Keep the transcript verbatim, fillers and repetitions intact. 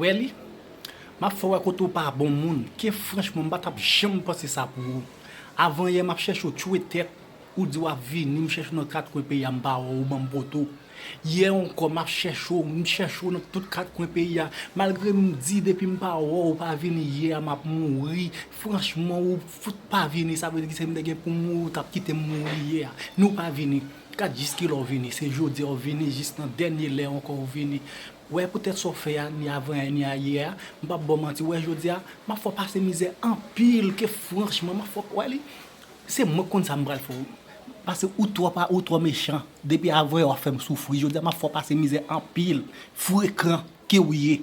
Eli, m ap fè w wè kote w pa bon moun. Ke franchman, m pa t ap janm panse sa pou ou. Avan yè, m ap chèche w tchwe tèt. Ou di w ap vini, m chèche w nan kat kwen peyi a, m pa wè w, ou ban m poto. Yè ankò, m ap chèche w, m chèche w nan tout kat kwen peyi a. Malgre m di depi m pa wè w, ou pa vini, yè a m ap mouri. Franchman, ou fout pa vini, sa vle di se m te gen pou m mouri, ou t ap kite m mouri yè a. Men ou pa vini. Gad jis kilè w vini, se jodi a w vini, jis nan dènye lè ankò w vini. Wè poutèt sa w fè a, ni avan yè, ni ayè a, m p ap ba w manti, wè jodi a, m ap fè w pase mizè anpil, ke franchman, m ap fè w, wè li, se mwen k konn sa m pral fè w. Paske ou twò pa, ou twò mechan. Depi avan yè w ap fè m soufri, jodi a m ap fè w pase mizè anpil, frekan ke w ye.